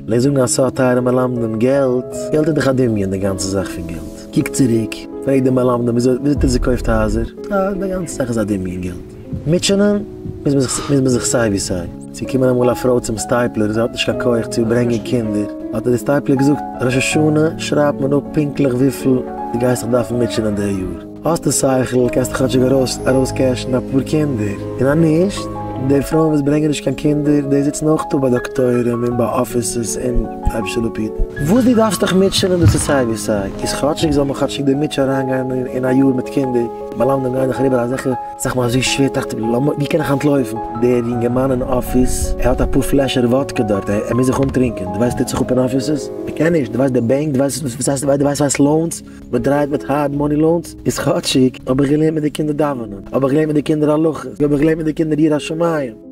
פלעג זאגן א סוד טייערע מלמדים, געלט, געלט איז דאך א דמיון די גאנצע זאך פון געלט. קוק צוריק, פרעג די מלמדים וויאזוי וויאזוי האט איר געקויפט הייזער? אה, די גאנצע זאך איז א דמיון געלט. מוטשענען מוז מען זיך מוז מען זיך סיי ווי סיי. ס'איז געקומען אמאל א פרוי צום סטייפלער, זי האט נישט קיין כח צו ברענגען קינדער, האט איר די סטייפלער געזאגט, ראש השנה שרייבט מען אפ פונקטליך וויפיל דו גייסט זיך דארפן מוטשענען די יאר. האסטו שכל קענסטו כאטשיג ארויס ארויסקעשן אפאר קינדער, און אז נישט, די פרויען וואס ברענגען נישט קיין קינדער די זיצן אויך דא ביי דאקטוירים און ביי אפיסעס און אייבערשטער זאל אפהיטן. וואס דו דארפסט דיך מוטשענען דאס איז סיי ווי סיי, איז כאטשיג זאל מען כאטשיג די מוטשע אריינגיין אין א יאר מיט קינדער, מלמדים גייען דאך אריבער אזעלכע זאכן אזוי שווער טראכט איך לאמיר ווי קען איך אנטלויפן, דער יונגערמאן אין אפיס ער האט אפאר פלעשער וואדקע דארט ער מוז זיך אנטרינקען, דו ווייסט וואס טוט זיך אפ אין אפיסעס? מען קען נישט, דו ווייסט די בענק, דו ווייסט וואס הייסט דו ווייסט וואס הייסט loans? מען דרייט מיט hard money loans, איז כאטשיג האב איך געלערנט מיט די קינדער דאווענען, האב איך געלערנט מיט די קינדער הלכות, האב איך געלערנט מיט די קינדער יראת שמים.